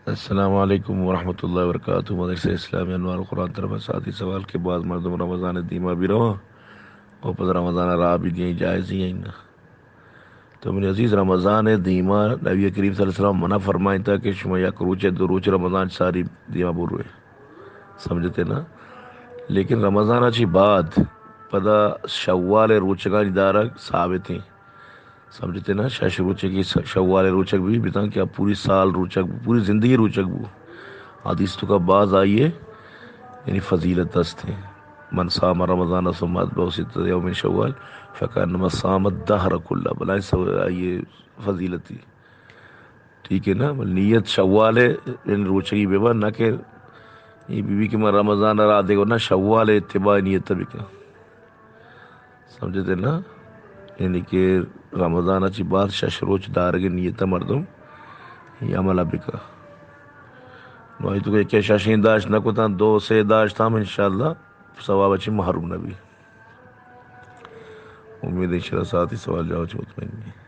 السلام علیکم ورحمۃ اللہ وبرکاتہ۔ مدرسہ اسلامی انوار قرآن طرف ساتھی سوال کہ بعض مردم رمضان دیما بھی رواں اور پدا رمضان را بھی دیں، جائز ہی ہیں نا؟ تو منی عزیز، رمضان دیما نبی کریم صلی اللہ علیہ وسلم منع فرمائتا کہ شما یک روچ دو روچ رمضان ساری دیما بروے، سمجھتے نا؟ لیکن رمضان چی بعد پدا شوال روچگانی دارگ ثابت ہیں، سمجھتے نا؟ شش روچگی س-، شوال روچگ بھی بتاں کہ پوری سال روچگ، پوری زندگی روچگ بو۔ حدیث تو کا بعض آئیے، یعنی فضیلت است ہیں۔ من صام رمضان ثم اتبعه ستة یوم من شوال فکأنما صام الدهر کله، بلائیں سو آئیے فضیلتی۔ ٹھیک ہے نا؟ بل نیت شوال ہے، یعنی روچگی بے بار نہ کہ یہ بی بی کہ من رمضان را دے گو نہ، شوال اتباع نیت بکا، سمجھتے نا؟ یعنی کہ رمضان چی بعد شش روچ دارگ نیت مردم یہ عمل بکا۔ نو آئی تو کہ ششیں داشت نہ کتاں، دو سے داشت ہم انشاءاللہ ثواب چی محروم نہ بی۔ امید انشاءاللہ ساتھی سوال جواب چی مطمئن بی۔